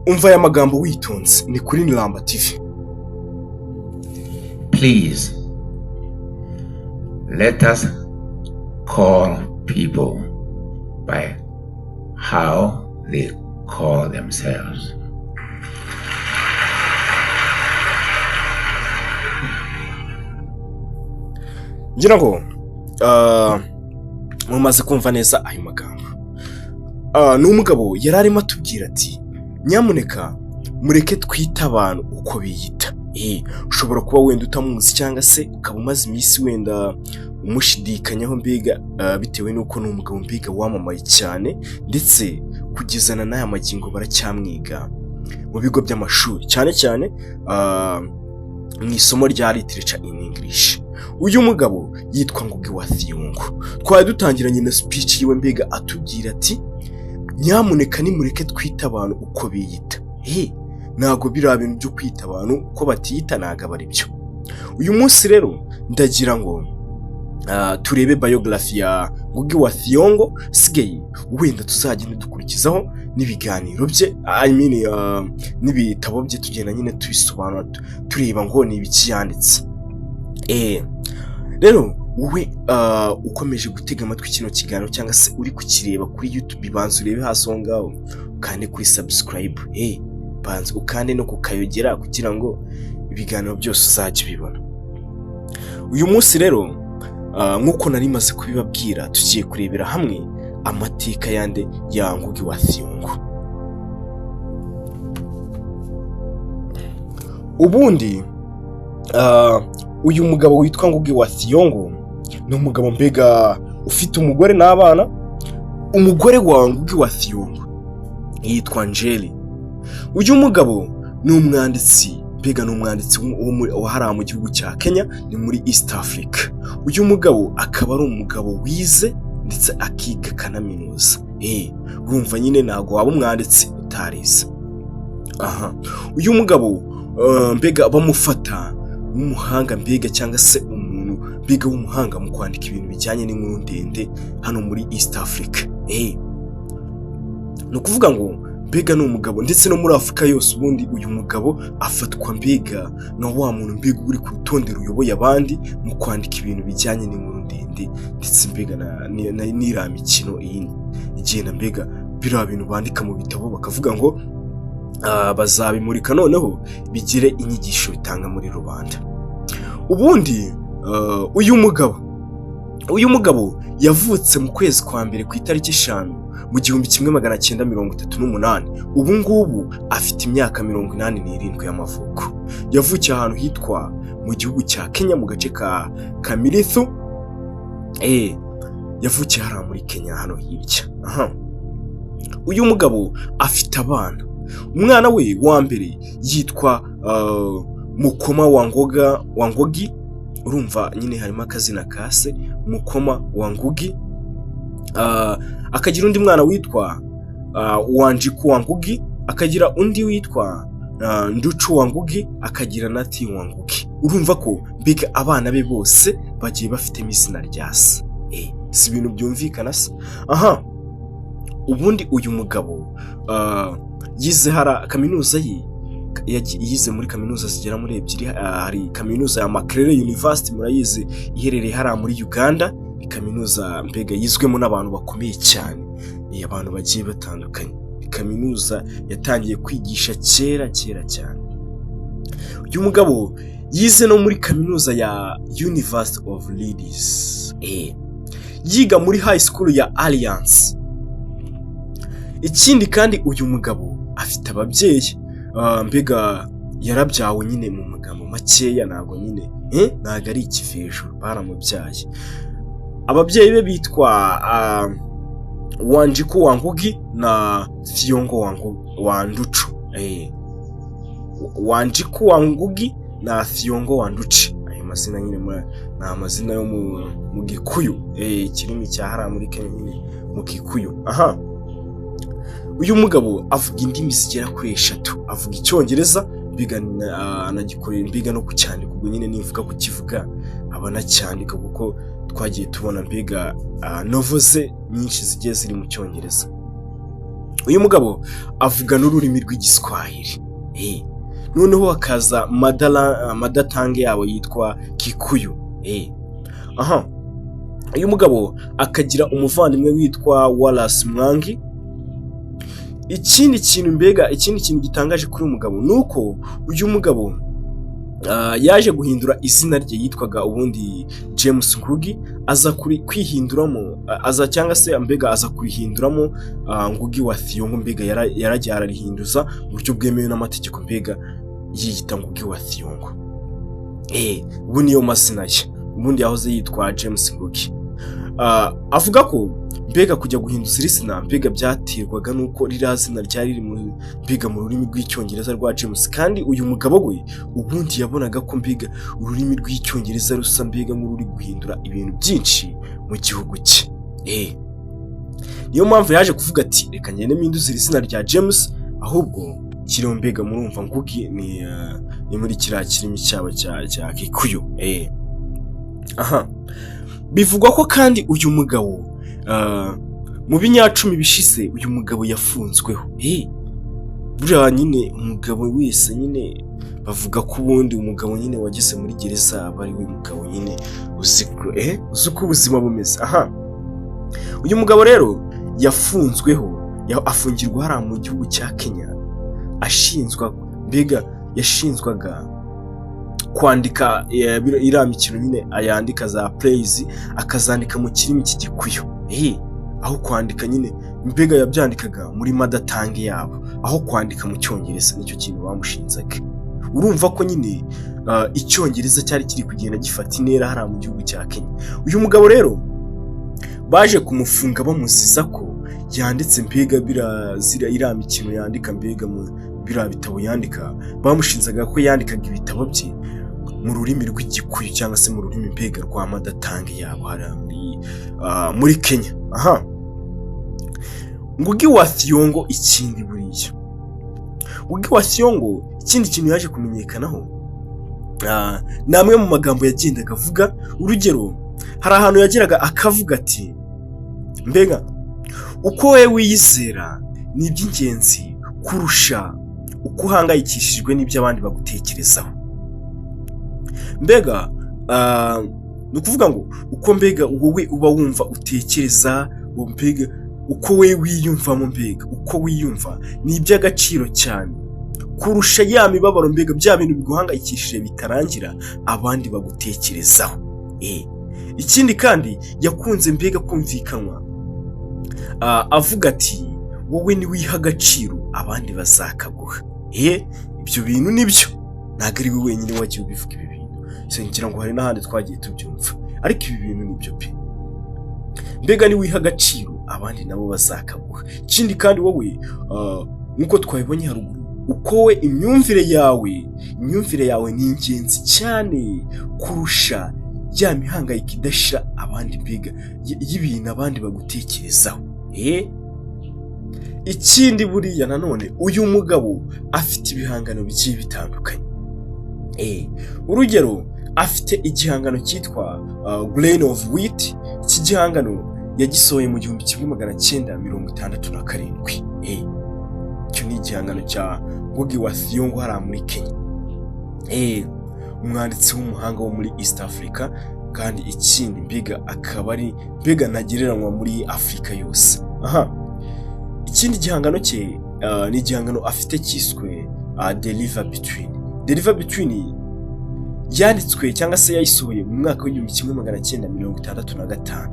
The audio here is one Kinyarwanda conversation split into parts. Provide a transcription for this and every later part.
Umva aya magambo witonze, ni kuri Niramba TV. Please, let us call people by how they call themselves. Ngira ngo mumaze kumva neza ayo magambo. Ni umugabo yari arimo atubwira ati: "Nyamuneka mureke twite abantu uko biyita." Ushobora kuba wenda utamuzi cyangwa se ukaba umaze iminsi wenda umushidikanyaho, mbega bitewe n'uko ni umugabo mbega wamamaye cyane, ndetse kugezana n'aya magingo baracyamwiga mu bigo by'amashuri, cyane cyane mu isomo rya literature in English. Uyu mugabo yitwa Ngugi wa Thiong'o. Twari dutangiranye na speech yiwe, mbega atubwira ati: "Nyamuneka nimureke twite abantu uko biyita." Ntabwo biriya bintu byo kwita abantu uko batiyita, ntabwo aba ari byo. Uyu munsi rero ndagira ngo turebe biography ya Ngugi wa Thiong'o, sigaye wenda tuzagenda dukurikizaho n'ibiganiro bye, I mean, n'ibitabo bye, tugenda nyine tubisobanura, tureba ngo ni ibiki yanditse. Rero wowe ukomeje gutega amatwi kino kiganiro cyangwa se uri kukireba kuri YouTube, banza urebe hasi aho ngaho ukande kuri subscribe, banza ukande no kukayogera kugira ngo ibiganiro byose uzajye ubibona. Uyu munsi rero, nk'uko nari maze kubibabwira, tugiye kurebera hamwe amateka yande? Ya Ngugi wa Thiong'o. Ubundi uyu mugabo witwa Ngugi wa Thiong'o ni umugabo mbega ufite umugore n'abana. Umugore wa Ngugi wa Thiong'o yitwa Njeri. Uyu mugabo ni umwanditsi, mbega ni umwanditsi wa hariya mu gihugu cya Kenya, ni muri East Africa. Uyu mugabo akaba ari umugabo wize ndetse akiga akanaminuza. Urumva nyine ntabwo waba umwanditsi utarize. Aha uyu mugabo mbega bamufata nk'umuhanga, mbega cyangwa se umuntu mbega w'umuhanga mu kwandika ibintu bijyanye n'inkuru ndende hano muri East Africa. Ni ukuvuga ngo mbega ni umugabo ndetse no muri Afurika yose. Ubundi uyu mugabo afatwa mbega nka wa muntu mbega uri ku rutonde ruyoboye abandi mu kwandika ibintu bijyanye n'inkuru ndende, ndetse mbega n'iriya mikino iyi igenda, mbega biriya bintu bandika mu bitabo bakavuga ngo bazabimurika noneho bigire inyigisho bitanga muri rubanda. Ubundi uyu mugabo yavutse mu kwezi kwa mbere ku itariki 5 mu 1938. Ubu ngubu afite imyaka 87 y'amavuko. Yavukiye ahantu hitwa mu gihugu cya Kenya, mu gace ka Kamirithu. Yavukiye hariya muri Kenya hano hirya. Aha uyu mugabo afite abana. Umwana we wa mbere yitwa Mukoma wa Ngoga wa Ngugi. Urumva nyine harimo akazina ka se, Mukoma wa Ngugi. Akagira undi mwana witwa Wanjiku wa Ngugi, akagira undi witwa Nducu wa Ngugi, akagira na Ti wa Ngugi. Urumva ko mbega abana be bose bagiye bafitemo izina rya se. Si ibintu byumvikana se? Aha ubundi uyu mugabo yize hara kaminuza ye, yize muri kaminuza zigera muri ebyiri. Hari kaminuza ya Makerere University, murayizi, iherereye hariya muri Uganda. Ni kaminuza mbega yizwemo n'abantu bakomeye cyane, abantu bagiye batandukanye. Ni kaminuza yatangiye kwigisha kera kera cyane. Uyu mugabo yize no muri kaminuza ya University of Leeds. Yiga muri high school ya Alliance. Ikindi kandi uyu mugabo afite ababyeyi, mbega yarabyawe nyine mu magambo makeya, ntabwo nyine ntabwo ari ikivejuru, baramubyaye. Ababyeyi be bitwa Wanjiku wa Ngugi na Thiongo wa Nducu. Wanjiku wa Ngugi na Thiongo wa Nduci, ayo mazina nyine ni amazina yo mu Gikuyu, ikirimi cya hariya muri Kenya nyine mu Gikuyu. Aha uyu mugabo avuga indimi zigera kuri eshatu. Avuga Icyongereza, mbega anagikorera, mbega no kucyandika. Ubwo nyine nivuga kukivuga aba anacyandika, kuko twagiye tubona mbega novel ze nyinshi zigiye ziri mu Cyongereza. Uyu mugabo avuga n'ururimi rw'Igiswahili. Noneho hakaza mother tongue yabo yitwa Kikuyu. Aha uyu mugabo akagira umuvandimwe witwa Wallace Mwangi. Ikindi kintu, mbega ikindi kintu gitangaje kuri uyu mugabo, ni uko uyu mugabo yaje guhindura izina rye. Yitwaga ubundi James Ngugi, aza kwihinduramo, aza cyangwa se mbega aza kurihinduramo Ngugi wa Thiong'o. Mbega yaragiye ararihinduza mu buryo bwemewe n'amategeko, mbega yiyita Ngugi wa Thiong'o. Ubu niyo mazina ye, ubundi yahoze yitwa James Ngugi. Avuga ko mbega kujya guhinduza iri zina mbega byaterwaga n'uko ririya zina ryari riri mbega mu rurimi rw'Icyongereza rwa James, kandi uyu mugabo we ubundi yabonaga ko mbega ururimi rw'Icyongereza rusa mbega nk'ururi guhindura ibintu byinshi mu gihugu cye. Niyo mpamvu yaje kuvuga ati: "Reka ngende mpinduze iri zina rya James, ahubwo kiriho." Mbega murumva Ngugi ni muri kiriya kirimi cyabo cya Kikuyu. Aha bivugwa ko kandi uyu mugabo mu binyacumi bishize uyu mugabo yafunzweho. Buriya nyine umugabo wese nyine bavuga ko ubundi umugabo nyine wageze muri gereza aba ari we mugabo nyine uzi uko ubuzima bumeze. Aha uyu mugabo rero yafunzweho, afungirwa hariya mu gihugu cya Kenya, ashinzwa, mbega yashinzwaga kwandika iriya mikino nyine yandika za plays, akazandika mu kirimi cy'Igikuyu. Aho kwandika nyine, mbega yabyandikaga muri mother tongue yabo aho kwandika mu Cyongereza. Nicyo kintu bamushinzaga. Urumva ko nyine Icyongereza cyari kiri kugenda gifata intera hariya mu gihugu cya Kenya. Uyu mugabo rero baje kumufunga bamuziza ko yanditse mbega biriya iriya mikino yandika, mbega mu biriya bitabo yandika. Bamushinzaga ko yandikaga ibitabo bye mu rurimi rw'Igikuyu cyangwa se mu rurimi mbega rwa mother tongue yabo hariya muri Kenya. Aha Ngugi wa Thiong'o, ikindi buriya Ngugi wa Thiong'o, ikindi kintu yaje kumenyekanaho ni amwe mu magambo yagendaga avuga. Urugero, hari ahantu yageraga akavuga ati: "Mbega uko wowe wiyizera ni iby'ingenzi kurusha uko uhangayikishijwe n'ibyo abandi bagutekerezaho." Mbega ni ukuvuga ngo uko mbega wowe uba wumva utekereza, mbega uko we wiyumvamo, mbega uko wiyumva ni iby'agaciro cyane kurusha ya mibabaro, mbega bya bintu biguhangayikishije bitarangira abandi bagutekerezaho. Ikindi kandi yakunze mbega kumvikanwa avuga ati: "Wowe niwiha agaciro, abandi bazakaguha." Ibyo bintu nibyo, ntabwo ari we wenyine wagiye ubivuga ibi bintu, ngira ngo hari n'ahandi twagiye tubyumva, ariko ibi bintu nibyo pe. Mbega niwiha agaciro, abandi nabo bazakaguha. Ikindi kandi wowe, nk'uko twabibonye haruguru, uko we imyumvire yawe ni ingenzi cyane kurusha ya mihangayiko idashira abandi, mbega y'ibintu abandi bagutekerezaho. Ikindi buriya nanone uyu mugabo afite ibihangano bigiye bitandukanye. Urugero, afite igihangano cyitwa Grain of Wheat. Iki gihangano yagisohoye mu 1967. Icyo ni igihangano cya Ngugi wa Thiong'o hariya muri Kenya. Umwanditsi w'umuhanga wo muri East Africa, kandi ikindi mbega akaba ari mbega ntagereranywa muri Afurika yose. Aha ikindi gihangano cye ni igihangano afite cyiswe The River Between. The River Between yanditswe cyangwa se yayisohoye mu mwaka w'1965.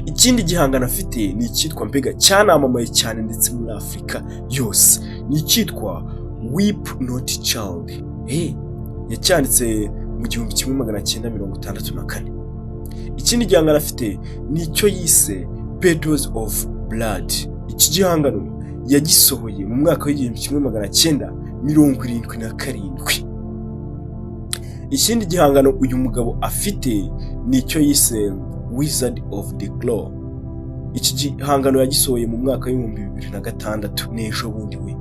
Ikindi gihangano afite ni icyitwa, mbega cyanamamaye cyane ndetse muri Afurika yose, ni icyitwa Weep Not Child. Yacyanditse mu 1964. Ikindi gihangano afite ni icyo yise Petals of Blood. Iki gihangano yagisohoye mu mwaka w'1977. Ikindi gihangano uyu mugabo afite ni icyo yise Wizard of the Crow. Iki gihangano yagisohoye mu mwaka w'2006. Ni ejo bundi we,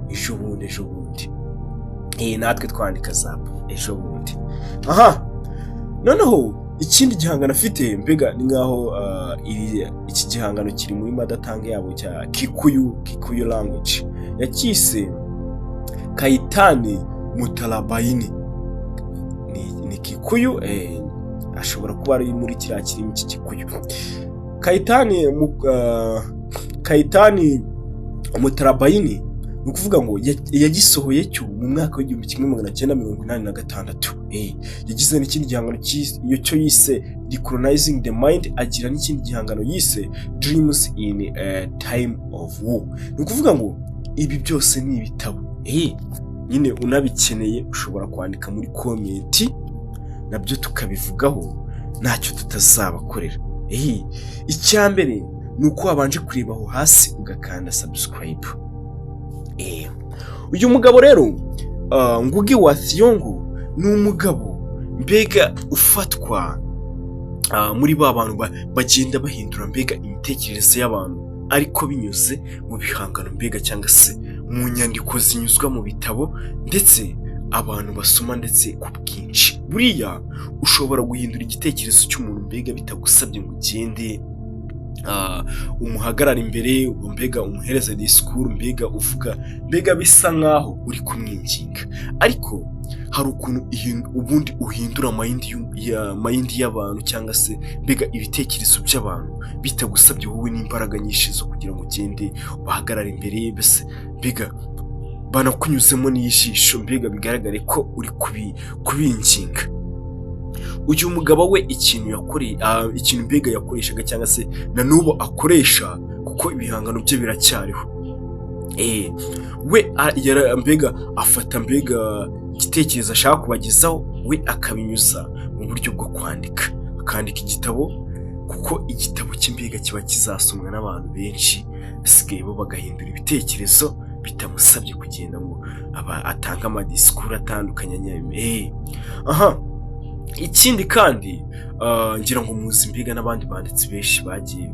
ejo bundi, ejo bundi, natwe twandika zap ejo bundi. Aha noneho Ikindi gihangano afite, mbega ni nkaho iki gihangano kiri muri mother tongue yabo cya Kikuyu, Kikuyu language, yakise Kaitani Mutarabaini. Ni Kikuyu, ashobora kuba ari muri kiriya kirimi cy'Ikikuyu. Kaitani Mutarabaini, ni ukuvuga ngo yagisohoye cyo mu mwaka w'1986. Yagize n'ikindi gihangano cyo yise Decolonizing the Mind, agira n'ikindi gihangano yise Dreams in a Time of War. Ni ukuvuga ngo ibi byose ni ibitabo. Nyine unabikeneye ushobora kwandika muri comment, nabyo tukabivugaho, ntacyo tutazabakorera. Icya mbere ni uko wabanje kureba aho hasi ugakanda subscribe. Uyu mugabo rero, Ngugi wa Thiong'o, ni umugabo mbega ufatwa muri ba bantu bagenda bahindura mbega imitekerereze y'abantu, ariko binyuze mu bihangano mbega cyangwa se mu nyandiko zinyuzwa mu bitabo ndetse abantu basoma ndetse ku bwinshi. Buriya ushobora guhindura igitekerezo cy'umuntu mbega bitagusabye ngo ugende umuhagarare imbere, mbega umuhereze disikuru, mbega uvuga mbega bisa nkaho uri kumwinginga, ariko hari ukuntu ubundi uhindura mind y'abantu cyangwa se mbega ibitekerezo by'abantu bitagusabye wowe n'imbaraga nyinshi zo kugira ngo ugende ubahagarare imbere, mbese mbega banakunyuzemo n'ijisho, mbega bigaragare ko uri kubinginga. Uyu mugabo we ikintu yakoreye, ikintu mbega yakoreshaga cyangwa se na n'ubu akoresha, kuko ibihangano bye biracyariho, we mbega afata mbega igitekerezo ashaka kubagezaho, we akabinyuza mu buryo bwo kwandika, akandika igitabo, kuko igitabo cy'imbega kiba kizasomwa n'abantu benshi, basigaye bo bagahindura ibitekerezo bitamusabye kugenda ngo aba atange amadisikuru atandukanye. Aha ikindi kandi, ngira ngo muzi mbega n'abandi banditsi benshi bagiye